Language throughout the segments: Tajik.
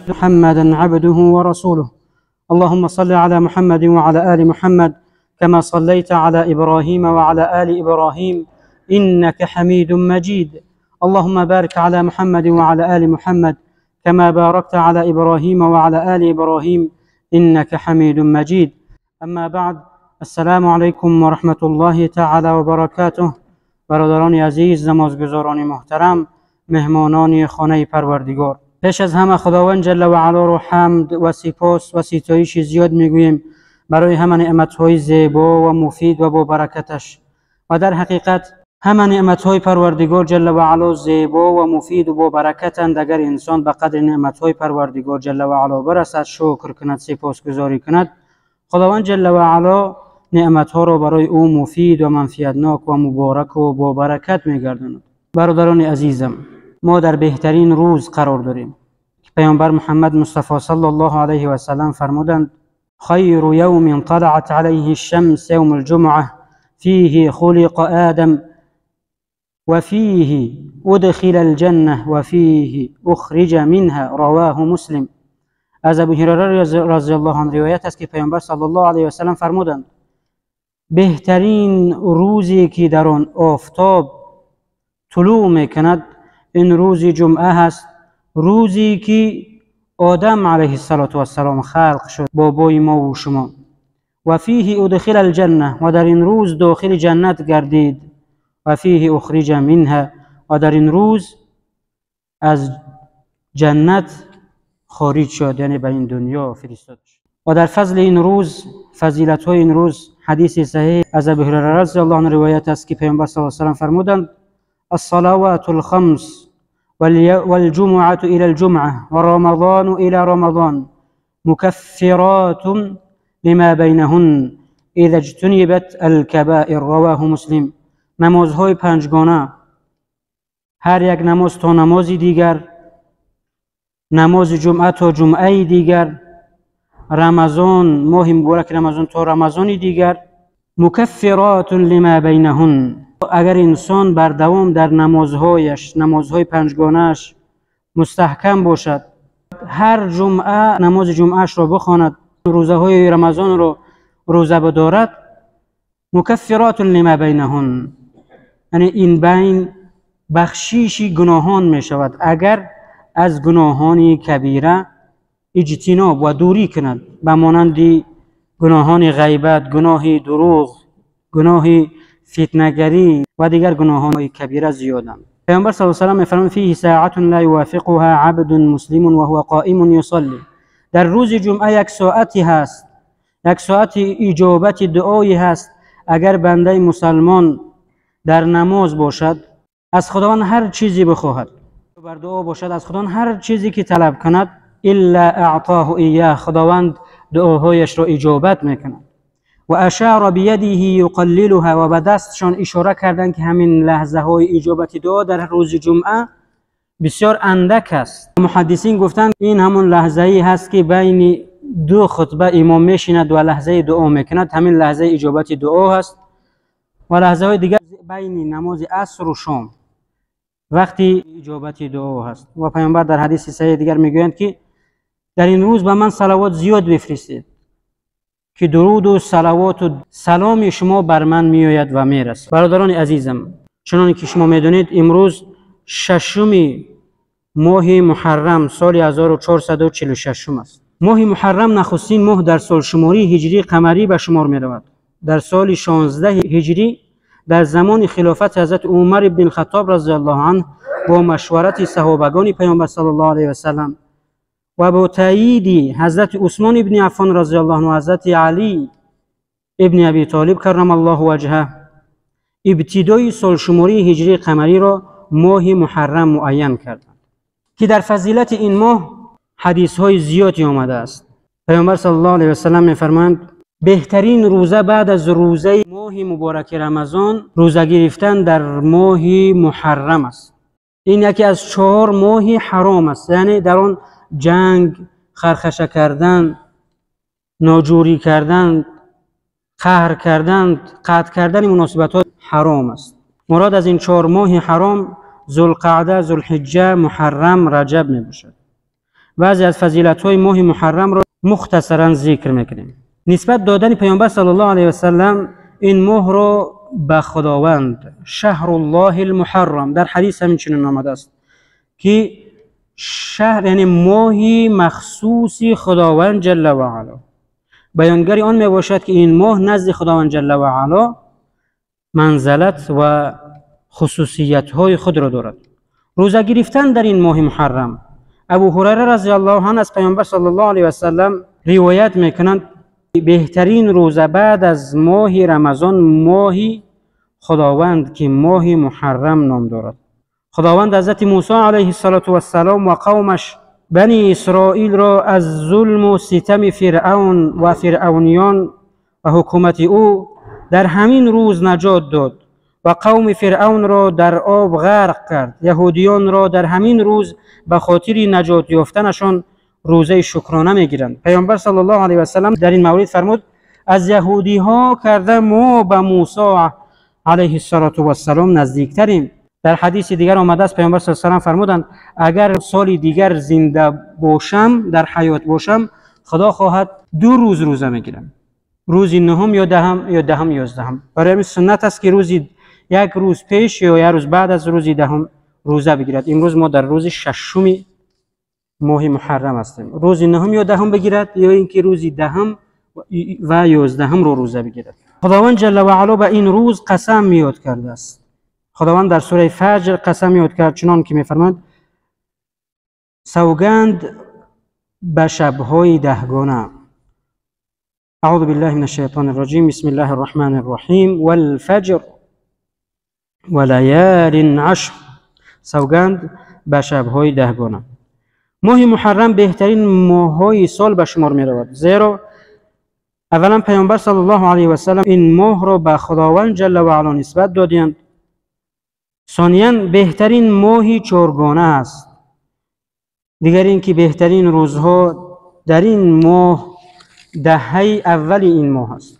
محمدا عبده ورسوله. اللهم صل على محمد وعلى آل محمد كما صليت على إبراهيم وعلى آل إبراهيم إنك حميد مجيد. اللهم بارك على محمد وعلى آل محمد كما باركت على إبراهيم وعلى آل إبراهيم إنك حميد مجيد. أما بعد، السلام علیکم و رحمت الله تعالی و برکاته. برادران عزیز، نمازگزاران محترم، مهمانان خانه پروردگار، پیش از همه خداوند جل و علا رو حمد و سپاس و ستایش زیاد میگوییم برای همه نعمت‌های زیبا و مفید و با برکتش. و در حقیقت همه نعمت‌های پروردگار جل و علا زیبا و مفید و با برکتند. اگر انسان به قدر نعمت‌های پروردگار جل و علا برسد، شکر کند، سپاسگزاری کند، خداوند جل و علا نعمت‌ها را برای او مفید و منفعتناک و مبارک و با برکت می‌گرداند. برادران عزیزم، ما در بهترین روز قرار داریم که پیامبر محمد مصطفی صلی الله علیه و سلم فرمودند: خیر یوم طلعت علیه الشمس یوم الجمعه فیه خلق آدم وفیه ادخل الجنه وفیه اخرج منها. رواه مسلم. از ابو هریره رضی الله عنه روایت است که پیامبر صلی الله علیه و سلم فرمودند: بهترین روزی که در آن آفتاب طلوع میکند این روز جمعه هست، روزی که آدم علیه السلام خلق شد، بابای ما و شما. و فیه ادخل الجنه، و در این روز داخل جنت گردید. و فیه اخرج منها، و در این روز از جنت خارج شد، یعنی به این دنیا فرستاد شد. و در فضل این روز، فضیلت های این روز، حدیث صحیح از ابو هریره رضی الله عنه روایت است که پیامبر صلی الله علیه و سلم فرمودند: الصلوات الخمس والجمعة إلى الجمعة ورمضان إلى رمضان مكفرات لما بينهن إذا اجتنبت الكبائر. رواه مسلم. نمازهای پنجگانه، هر یک نماز تا نماز دیگر، نماز جمعه تا جمعه دیگر، رمضان، ماه مبارک رمضان تا رمضان دیگر، مکفرات لما بینهن. اگر انسان بر دوام در نمازهایش، نمازهای پنجگانه‌اش مستحکم باشد، هر جمعه نماز جمعه‌اش را بخواند، روزه های رمضان را روزه بدارد، مکفرات لما بینهن، یعنی این بین بخشیش گناهان می شود اگر از گناهان کبیره اجتناب و دوری کند، به مانند گناهان غیبت، گناه دروغ، گناه فتنه‌گری و دیگر گناهان کبیره زیادند. پیامبر صلی الله علیه و سلم می‌فرمایند: فیه ساعت لا یوافقها عبد مسلم وهو قائم یصلی. در روز جمعه یک ساعتی هست، یک ساعت اجابت دعایی هست. اگر بنده مسلمان در نماز باشد، از خداوند هر چیزی بخواهد، بر دعا باشد، از خداوند هر چیزی که طلب کند، الا اعطاه ایاه، خداوند دعاهایش را اجابت میکند. و اشار بیده یقللها، و به دستشان اشاره کردند که همین لحظه های اجابت دعا در روز جمعه بسیار اندک است. محدثین گفتند این همون لحظه ای هست که بین دو خطبه امام میشیند و لحظه دعا میکند، همین لحظه اجابت دعا هست. و لحظه های دیگر بین نماز عصر و شام وقتی اجابت دعا هست. و پیامبر در حدیث صحیح دیگر میگویند که در این روز به من صلوات زیاد بفرستید که درود و صلوات و سلام شما بر من میآید و میرسد. برادران عزیزم، چنان که شما میدونید امروز ششم ماه محرم سال 1446 است. ماه محرم نخستین ماه در سال شماری هجری قمری به شمار میرود. در سال 16 هجری در زمان خلافت حضرت عمر بن الخطاب رضی الله عنه با مشورت صحابگان پیامبر صلی الله علیه و سلم و با تایید حضرت عثمان ابن عفان رضی الله عنه و حضرت علی ابن ابی طالب کرم الله وجهه، ابتدای سالشماری هجری قمری را ماه محرم معین کردند که در فضیلت این ماه حدیث های زیادی آمده است. پیامبر صلی الله علیه و سلم می‌فرمایند: بهترین روزه بعد از روزه ماه مبارک رمضان روزه گرفتن در ماه محرم است. این یکی از 4 ماه حرام است، یعنی در آن جنگ، خرخشه کردن، ناجوری کردن، قهر کردن، قطع کردن مناسبت ها حرام است. مراد از این 4 ماه حرام ذوالقعده، ذوالحجه، محرم، رجب می باشد. بعضی از فضیلت‌های ماه محرم را مختصرا ذکر میکنیم. نسبت دادن پیامبر صلی الله علیه و سلم این ماه را به خداوند، شهر الله المحرم، در حدیث همچنین آمده است که شهر یعنی ماهی مخصوص خداوند جل و علا، بیانگر آن می باشد که این ماه نزد خداوند جل و علا منزلت و خصوصیت های خود را دارد. روزه گرفتن در این ماه محرم، ابو هریره رضی الله عنه از پیامبر صلی الله علیه و سلم روایت میکنند بهترین روزه بعد از ماه رمضان ماه خداوند که ماه محرم نام دارد. خداوند حضرت موسی علیه السلام و قومش بنی اسرائیل را از ظلم و ستم فرعون و فرعونیان و حکومت او در همین روز نجات داد و قوم فرعون را در آب غرق کرد. یهودیان را در همین روز به خاطر نجات یافتنشان روزه شکرانه میگیرند. پیامبر صلی الله علیه و سلم در این مورد فرمود از یهودی ها کرده ما به موسی علیه السلام نزدیکتریم. در حدیث دیگر آمده است پیامبر صلی الله علیه و سلم فرمودند اگر سال دیگر زنده باشم، در حیات باشم، خدا خواهد 2 روز روزه میگیرم، روز نهم یا دهم یا دهم یازدهم. برای همین سنت است که روزی یک روز پیش یا یک روز بعد از روز دهم روزه بگیرد. امروز ما در روز ششم ماه محرم هستیم. روز نهم یا دهم بگیرد یا اینکه روز دهم و یازدهم رو روزه بگیرد. خداوند جل و علا به این روز قسم یاد کرده است. خداوند در سوره فجر قسم یاد کرد چنان که می‌فرماید سوگند به شب‌های دهگانه. اعوذ بالله من الشیطان الرجیم، بسم الله الرحمن الرحیم، والفجر ولیال عشر. سوگند به شب‌های دهگانه. ماه محرم بهترین ماه‌های سال به شمار می‌رود، زیرا اولا پیامبر صلی الله علیه و سلم این ماه را به خداوند جل و علا نسبت دادند. ثانیاً بهترین ماهی چهارگانه است. دیگر اینکه بهترین روزها در این ماه دهه اول این ماه است.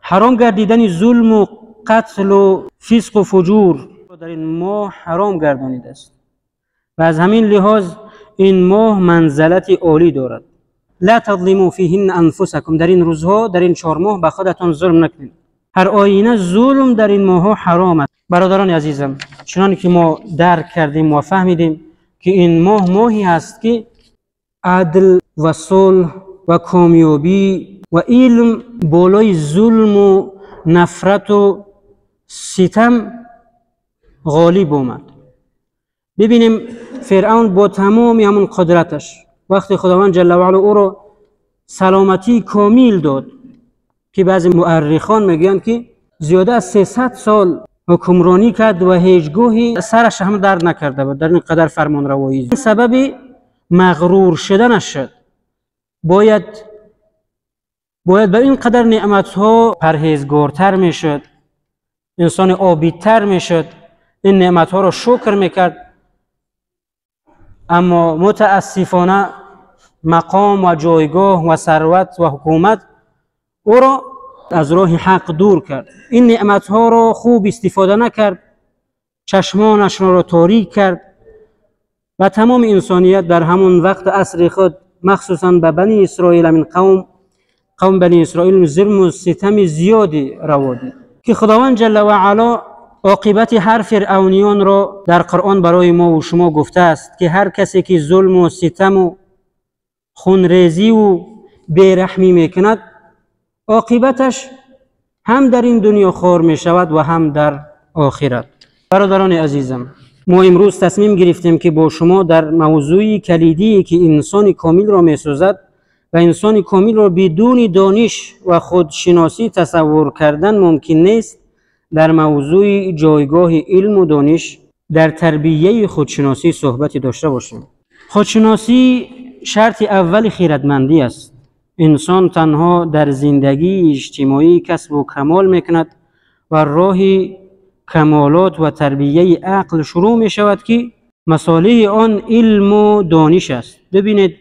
حرام گردیدن ظلم و قتل و فسق و فجور در این ماه حرام گردانیده است و از همین لحاظ این ماه منزلت عالی دارد. لا تظلموا فیهن انفسکم، در این روزها، در این 4 ماه به خودتان ظلم نکنید. هر آینه ظلم در این ماه ها حرام است. برادران عزیزم، چنان که ما درک کردیم و فهمیدیم که این ماه ماهی هست که عدل و صلح و کامیابی و علم بالای ظلم و نفرت و ستم غالب آمد. ببینیم فرعون با تمام همون قدرتش وقتی خداوند جل و علا او را سلامتی کامل داد که بعضی مؤرخان میگویند که زیاده از 300 سال حکمرانی کرد و هیچگاهی سرش هم درد نکرده بود در این قدر فرمانروایی. سبب مغرور شدنش شد. باید به این قدر نعمتها پرهیزگارتر میشد، انسان عابدتر میشد، این نعمتها را شکر میکرد. اما متاسفانه مقام و جایگاه و ثروت و حکومت او را از راه حق دور کرد. این نعمتها را خوب استفاده نکرد، چشمانش را تاریک کرد و تمام انسانیت در همون وقت عصر خود، مخصوصا به بنی اسرائیل، من قوم بنی اسرائیل ظلم و ستم زیادی روا دید که خداوند جل و علا عاقبت هر فرعونیان را در قرآن برای ما و شما گفته است که هر کسی که ظلم و ستم و خونریزی و بیرحمی میکند عاقبتش هم در این دنیا خوار می شود و هم در آخرت. برادران عزیزم، ما امروز تصمیم گرفتیم که با شما در موضوع کلیدی که انسان کامل را می سازد و انسان کامل را بدون دانش و خودشناسی تصور کردن ممکن نیست، در موضوع جایگاه علم و دانش در تربیه خودشناسی صحبتی داشته باشیم. خودشناسی شرط اول خیرتمندی است. انسان تنها در زندگی اجتماعی کسب و کمال میکند و راه کمالات و تربیه عقل شروع می شود که مصالح آن علم و دانش است. ببینید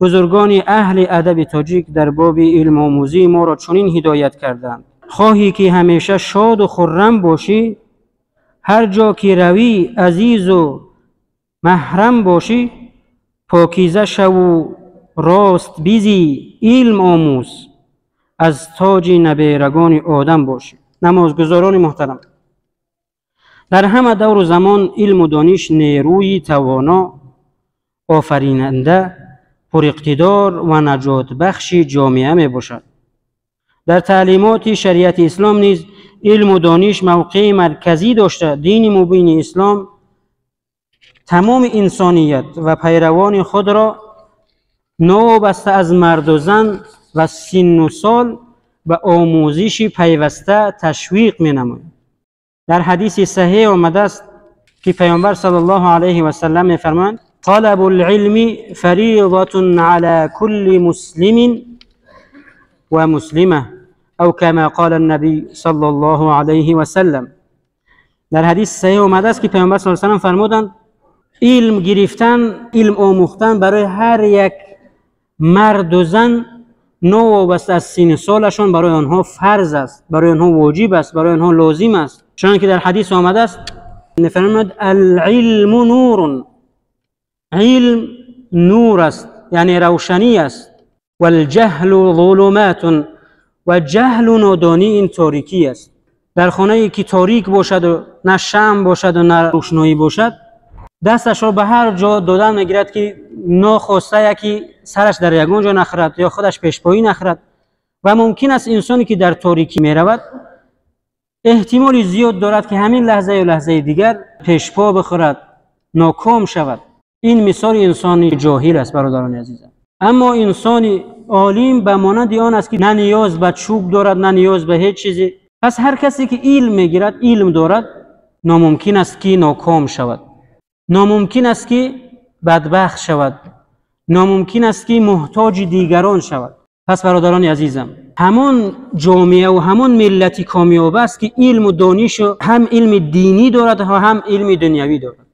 بزرگان اهل ادب تاجیک در باب علم آموزی ما را چنین هدایت کردند: خواهی که همیشه شاد و خرم باشی، هر جا که روی عزیز و محرم باشی، покиза шав рост бизӣ, илм омӯз, аз тоҷи наберагони одам бошӣ. Намозгузорони муҳтарам, дар ҳама давру замон илму дониш нерӯи тавоно, офаринанда, пуриқтидор ва наҷотбахши ҷомеа мебошад. Дар таълимоти шариати ислом низ илму дониш мавқеи марказӣ дошта, дини мубини ислом тамоми инсоният ва пайравони худро новобаста аз марду зан ва синну сол ба омӯзиши пайваста ташвиқ менамояд. Дар ҳадиси саҳеҳ омадааст, ки Паёмбар саллаллоҳу алайҳи васаллам мефармоянд: طلب العلم فريضة على كل مسلم ومسلمة أو كما قال النبي صلى الله عليه وسلم. در حدیث صحیح آمده است که پیامبر صلی الله علیه و سلم فرمودند: علم گرفتن، علم آموختن برای هر یک مرد و زن نوابسته از سن سالشان برای آنها فرض است، برای آنها واجب است، برای آنها لازم است. چون که در حدیث آمده است، می‌فرماید: العلم نور، علم نور است، یعنی روشنی است، والجهل ظلمات، و جهل و نادانی این تاریکی است. در خانه که تاریک باشد و نه شمع باشد و نه روشنایی باشد، دستش را به هر جا دادن میگیرد که ناخواسته یکی سرش در یگان جا نخورد یا خودش پیشپایی نخورد. و ممکن است انسانی که در تاریکی میرود احتمال زیاد دارد که همین لحظه یا لحظه دیگر پیشپا بخورد، ناکام شود. این مثال انسان جاهل است برادران عزیزم. اما انسان عالم به مانند آن است که نه نیاز به چوب دارد، نه نیاز به هیچ چیزی. پس هر کسی که علم میگیرد، علم دارد، ناممکن است که ناکام شود، ناممکن است که بدبخت شود، ناممکن است که محتاج دیگران شود. پس برادران عزیزم، همان جامعه و همان ملتی کامیاب است که علم و دانش هم علم دینی دارد و هم علم دنیوی دارد.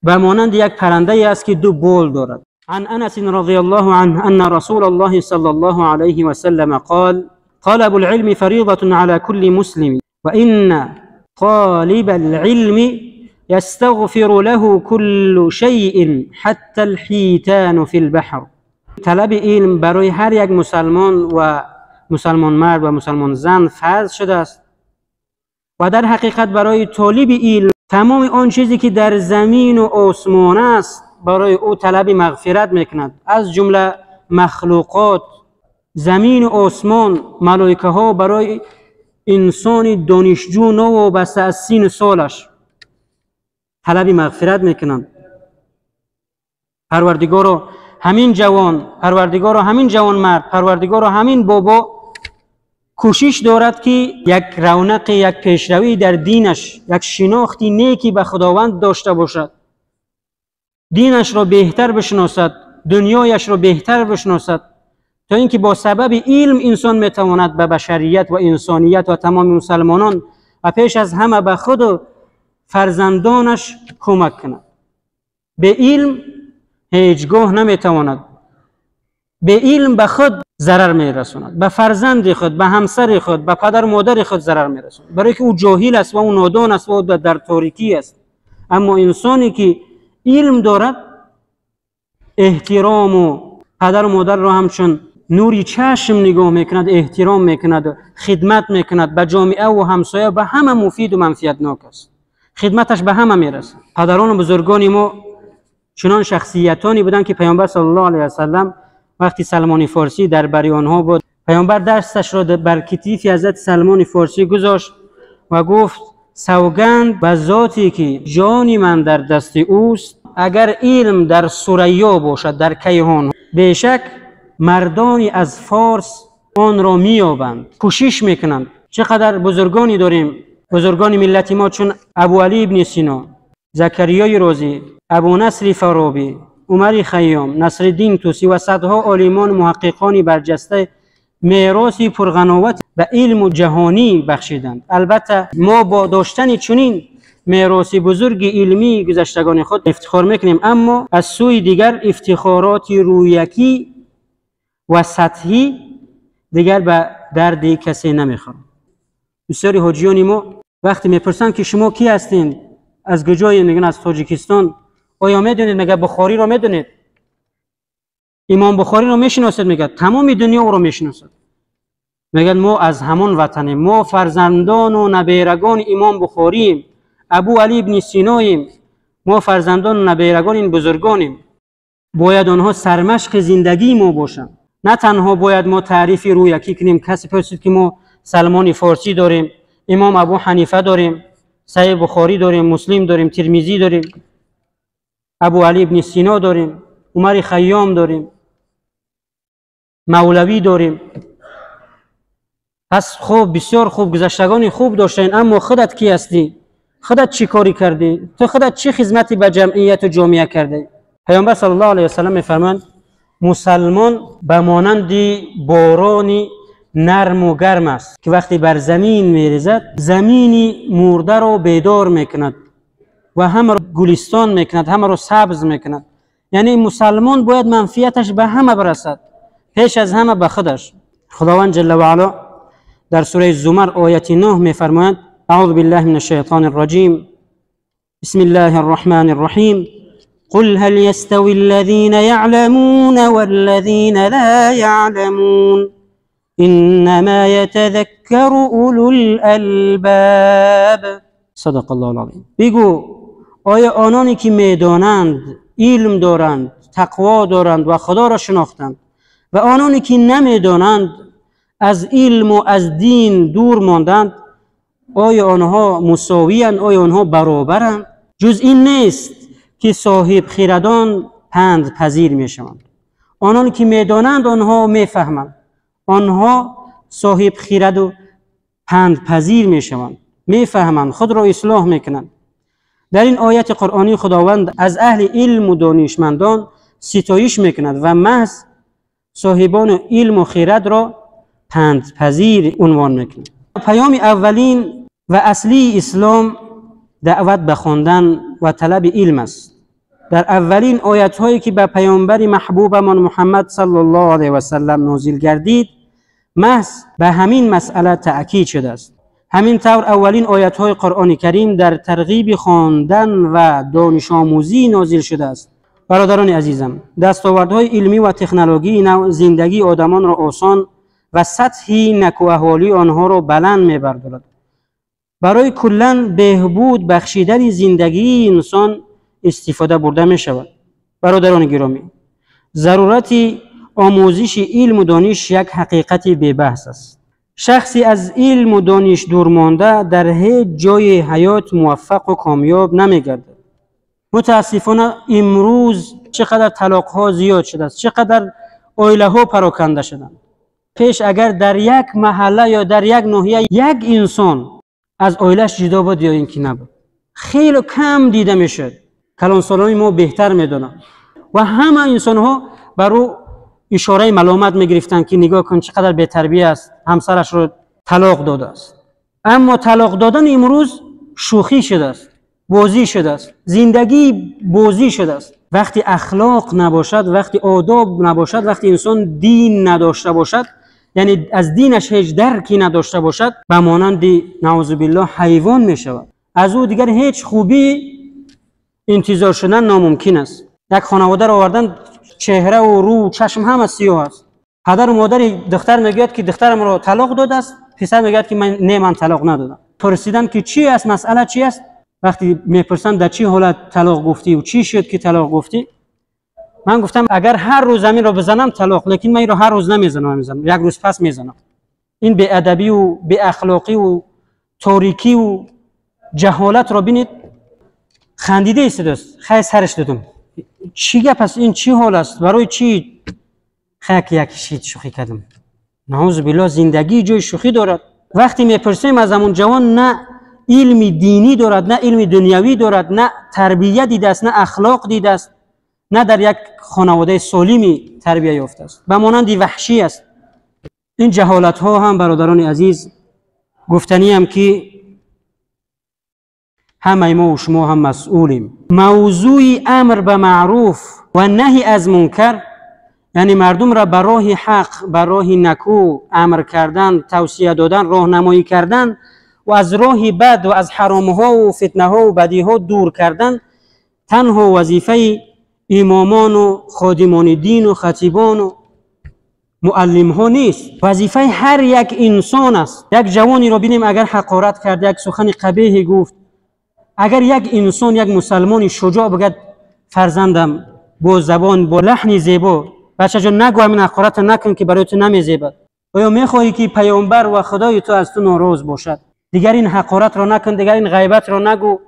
به مانند یک پرنده است که دو بال دارد. عن انس رضی الله عنه ان رسول الله صلى الله عليه وسلم قال: طلب العلم فريضة على كل مسلم، وإن طالب العلم يستغفر له كل شيء حتى الحيتان في البحر. طلب علم برای هر یک مسلمان و مسلمان مرد و مسلمان زن فرض شده است و در حقیقت برای طالب علم تمام آن چیزی که در زمین و آسمان است برای او طلب مغفرت میکند، از جمله مخلوقات زمین و آسمان، ملائکه ها برای انسان دانشجو نوابسته از سین سالش طلب مغفرت میکنند. پروردگارا همین جوان، پروردگارا همین جوان مرد، پروردگارا همین بابا کوشش دارد که یک رونق، یک پیشروی در دینش، یک شناختی نیکی به خداوند داشته باشد، دینش را بهتر بشناسد، دنیایش را بهتر بشناسد، تا اینکه با سبب علم انسان میتواند به بشریت و انسانیت و تمام مسلمانان و پیش از همه به خود و فرزندانش کمک کند. به علم هیچگاه نمیتواند، به علم به خود ضرر میرساند، به فرزند خود، به همسر خود، به پدر و مادر خود ضرر میرساند، برای که او جاهل است و او نادان است و او در تاریکی است. اما انسانی که علم دارد احترام و پدر و مادر را همچون نوری چشم نگاه میکند، احترام میکند، خدمت میکند، به جامعه و همسایه به همه مفید و منفعتناک است، خدمتش به همه میرسد. پدران و بزرگان ما چنان شخصیتانی بودند که پیامبر صلی الله علیه و سلم وقتی سلمان فارسی در بری آنها بود، پیامبر دستش را بر کتیف حضرت سلمان فارسی گذاشت و گفت: سوگند به ذاتی که جان من در دست اوست، اگر علم در ثریا باشد، در کیهان، بیشک مردانی از فارس آن را مییابند، کوشش میکنند. چقدر بزرگانی داریم، بزرگان ملت ما، چون ابو علی ابن سینا، زکریای رازی، ابو نصر فارابی، عمر خیام، نصرالدین طوسی و صدها عالمان محققان برجسته میراث پرغناوت به علم جهانی بخشیدند. البته ما با داشتن چنین میراث بزرگ علمی گذشتگان خود افتخار میکنیم، اما از سوی دیگر افتخارات رویکی و سطحی دیگر به درد کسی نمیخورد. بسیاری حاجیان ما وقتی میپرسند که شما کی هستین، از کجایی، میگن از تاجیکستان. آیا میدونید مگه بخاری را میدونید؟ Имом Бухориро мешиносед? Мегӯяд тамоми дунё ӯро мешиносад. Мегӯяд мо аз ҳамон ватанем, мо фарзандону наберагони Имом Бухорием, Абу Али ибни Синоем, мо фарзандону наберагони ин бузургонем. Бояд онҳо сармашқи зиндагии мо бошанд. На танҳо бояд мо таърифи рӯякӣ кунем. Касе пурсид ки мо Салмони Форсӣ дорем, Имом Абу Ҳанифа дорем, Саҳеҳ Бухорӣ дорем, Муслим дорем, Тирмизӣ дорем, Абу Али ибни Сино дорем, Умари Хайём дорем, Мавлавӣ дорем. Пас хуб, бисёр хуб, гузаштагони хуб доштаем, аммо худат кӣ ҳастӣ? Худат чӣ корӣ кардӣ? Ту худат чӣ хизмате ба ҷамъияту ҷомеа кардӣ? Паёмбар саллаллоҳу алайҳи васаллам мефармоянд: мусалмон ба монанди борони нарму гарм аст, ки вақте бар замин мерезад, замини мурдаро бедор мекунад ва ҳамаро гулистон мекунад, ҳамаро сабз мекунад. Яъне мусалмон бояд манфиаташ ба ҳама барасад, пеш аз ҳама ба худаш. Худованд ҷалла ва ало дар сураи Зумар ояти 9 мефармояд: аъузу биллаҳи мин ашшайтони рраҷим, бисми ллаҳи рраҳмани рраҳим, قل هل يستوي الذين يعلمون والذين لا يعلمون إنما يتذكر أولو الألباب. صدق الله العظیم. بگو آیا آنانی که میدانند، علم دارند، تقوا دارند و خدا را شناختند، و آنانی که نمیدانند، از علم و از دین دور ماندند، آیا آنها مساوی‌اند؟ آیا آنها برابرند؟ جز این نیست که صاحب خیردان پند پذیر میشوند. آنان که میدانند آنها میفهمند، آنها صاحب خیرد و پند پذیر میشوند، میفهمند، خود را اصلاح میکنند. در این آیت قرآنی خداوند از اهل علم و دانشمندان ستایش میکند و محض صاحبان علم و خیرد را پند پذیر عنوان میکند. پیام اولین و اصلی اسلام دعوت به خواندن و طلب علم است. در اولین آیت هایی که به پیامبر محبوبمان محمد صلی الله علیه و سلم نازل گردید، محض به همین مسئله تأکید شده است. همین طور اولین آیت های قرآن کریم در ترغیب خواندن و دانش آموزی نازل شده است. برادران عزیزم، دستاوردهای علمی و تکنولوژی نو زندگی آدمان را آسان و سطح نکو احوالی آنها را بلند می‌بردارد. برای کلاً بهبود بخشیدن زندگی انسان استفاده برده می شود. برادران گرامی، ضرورت آموزش علم و دانش یک حقیقت بی‌بحث است. شخصی از علم و دانش دور مانده در هیچ جای حیات موفق و کامیاب نمی‌گردد. متاسفانه امروز چقدر طلاق ها زیاد شده است، چقدر عائله ها پراکنده شدند. پیش اگر در یک محله یا در یک ناحیه یک انسان از عائلش جدا بود یا اینکه نبود، خیلی کم دیده میشد. کلانسالان ما بهتر میدونن و همه انسان ها بر او اشاره ملامت میگرفتند که نگاه کن چقدر بی‌تربیه است، همسرش رو طلاق داده است. اما طلاق دادن امروز شوخی شده است، بازی شده است، زندگی بازی شده است. وقتی اخلاق نباشد، وقتی آداب نباشد، وقتی انسان دین نداشته باشد، یعنی از دینش هیچ درکی نداشته باشد، به مانند نعوذ بالله حیوان می شود. از او دیگر هیچ خوبی انتظار شدن ناممکن است. یک خانواده را آوردن، چهره و رو و چشم همه سیاه است. پدر و مادر دختر میگوید که دخترم را طلاق داده است، پسر میگوید که من نه، من طلاق ندادم. پرسیدن که چی است، مسئله چی است؟ وقتی میپرسن در چی حالت طلاق گفتی و چی شد که طلاق گفتی، من گفتم اگر هر روز زمین را بزنم طلاق، لیکن من این را هر روز نمیزنم، میزنم یک روز پس میزنم. این بی ادبی و بی اخلاقی و تاریکی و جهالت را بینید. خندیده است دوست، خیلی سرش دادم چی گپ است، این چی حال است، برای چی؟ خیلی یک شیت شوخی کردم. نعوذ بالله، زندگی جای شوخی دارد. وقتی میپرسیم از همون جوان، نه علم دینی دارد، نه علم دنیوی دارد، نه تربیت دیده است، نه اخلاق دیده است، نه در یک خانواده سالمی تربیه یافته است، به مانند وحشی است. این جهالت ها هم برادران عزیز گفتنی هم که همه ما و شما هم مسئولیم. موضوع امر به معروف و نهی از منکر، یعنی مردم را به راه حق، به راه نکو امر کردن، توصیه دادن، راهنمایی کردن و از راه بد و از حرام ها و فتنه ها و بدی ها دور کردن، تنها وظیفه имомон ва ходимони дин ва хатибон ва муаллимҳо нест. Вазифаи ҳар як инсон аст. Як ҷавониро бинем, агар ҳақорат кард, як сухани қабеҳе гуфт, агар як инсон, як мусалмони шуҷоъ бигӯяд: фарзандам, бо забон, бо лаҳни зебо, бачаҷон, нагӯ, ҳамин ҳақоратро накун, ки барои ту намезебад. Оё мехоҳӣ, ки паёмбар ва худои ту аз ту нороз бошад? Дигар ин ҳақоратро накун, дигар ин ғайбатро нагӯ.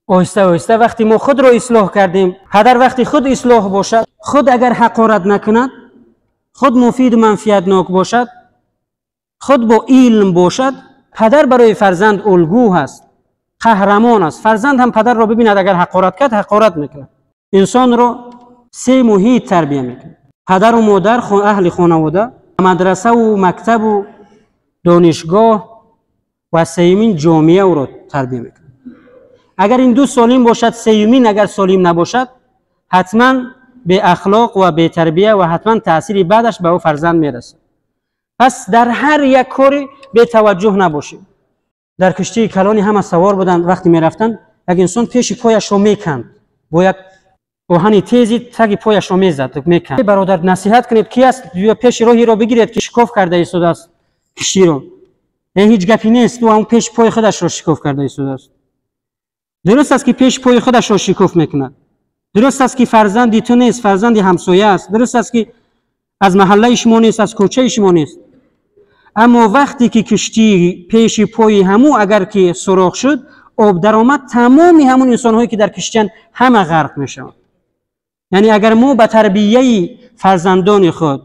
Оҳиста оҳиста вақте мо худро ислоҳ кардем, падар вақте худ ислоҳ бошад, худ агар ҳақорат накунад, худ муфиду манфиатнок бошад, худ бо илм бошад, падар барои фарзанд улгӯ ҳаст, қаҳрамон аст. Фарзанд ҳам падарро бибинад, агар ҳақорат кард, ҳақорат мекунад. Инсонро се муҳит тарбия мекунад: падару модар, аҳли хонавода, мадрасаву мактабу донишгоҳ ва сеюмин ҷомеа ӯро тарбия мекунад. Агар ин ду солим бошад, сеюмин агар солим набошад, ҳатман беахлоқ ва бетарбия ва ҳатман таъсири бадаш ба ӯ фарзанд мерасад. Пас дар ҳар як кори бетаваҷҷӯҳ набошем. Дар киштии калони ҳама савор буданд. Вақте мерафтанд, як инсон пеши пояшро меканд, бо як оҳани тези таги пояшро мезад, меканд. Бародар, насиҳат кунед, ки аст, ё пеши роҳиро бигиред, ки шикоф карда истодааст киштиро. Ҳеҷ гапи нест, ӯ ҳамон пеши пои худашро шикоф карда истодааст. Дуруст аст, ки пеши пои худашро шикоф мекунад. Дуруст аст, ки фарзанди ту нест, фарзанди ҳамсоя аст. Дуруст аст, ки аз маҳаллаи шумо нест, аз кӯчаи шумо нест. Аммо вақте ки киштӣ пеши пои ҳамӯ агар ки суроғ шуд, об даромад, тамоми ҳамон инсонҳое ки дар киштиянд, ҳама ғарқ мешаванд. Яъне агар мо ба тарбияи фарзандони худ,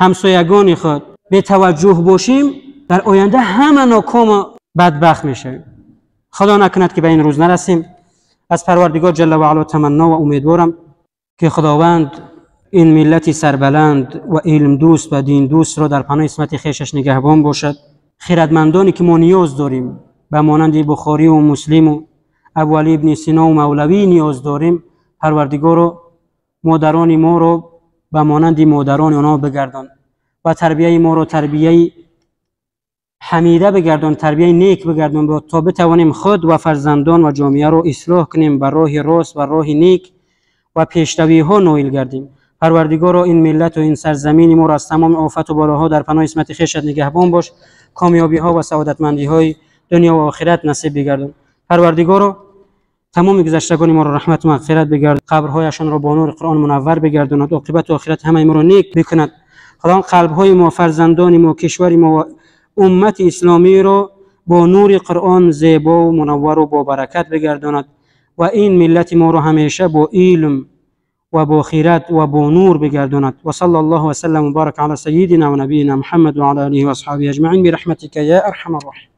ҳамсоягони худ бетаваҷҷӯҳ бошем, дар оянда ҳама нокому бадбахт мешавем. Худо накунад, ки ба ин рӯз нарасем. Аз Парвардигор ҷалла ва ало таманно ва умедворам, ки Худованд ин миллати сарбаланд ва илмдӯст ва диндӯстро дар паноҳи исмати хешаш нигаҳбон бошад. Хирадмандоне ки мо ниёз дорем, ба монанди Бухориву Муслиму Абуалӣ ибни Синову Мавлавӣ ниёз дорем, Парвардигоро, модарони моро ба монанди модарони онҳо бигардон ва тарбияи моро тарбияи ҳамида бигардон, тарбияи нек бигардон, то битавонем худ ва фарзандон ва ҷомеаро ислоҳ кунем, ба роҳи рост ва роҳи нек ва пешравиҳо ноил гардем. Парвардигоро, ин миллату ин сарзамини моро аз тамоми офату балоҳо дар паноҳи исмати хешат нигаҳбон бош, комёбиҳо ва саодатмандиҳои дунё ва охират насиб бигардон. Парвардигоро, тамоми гузаштагони моро раҳмату мағфират бигардон, қабрҳояшонро бо нури Қуръон мунаввар бигардонад, оқибату охирати ҳамаи моро нек бикунад. Худованд қалбҳои мо, фарзандони мо, кишвари мо ва уммати исломиро бо нури Қуръон зебову мунаввару бобаракат бигардонад ва ин миллати моро ҳамеша бо илм ва бо хират ва бо нур бигардонад. Ва салла Аллоҳу васаллам ва барака ала сайидина ва набиина Муҳаммад ва ала олиҳи ва асҳобиҳи аҷмаин бирахматика я арҳама рроҳимин.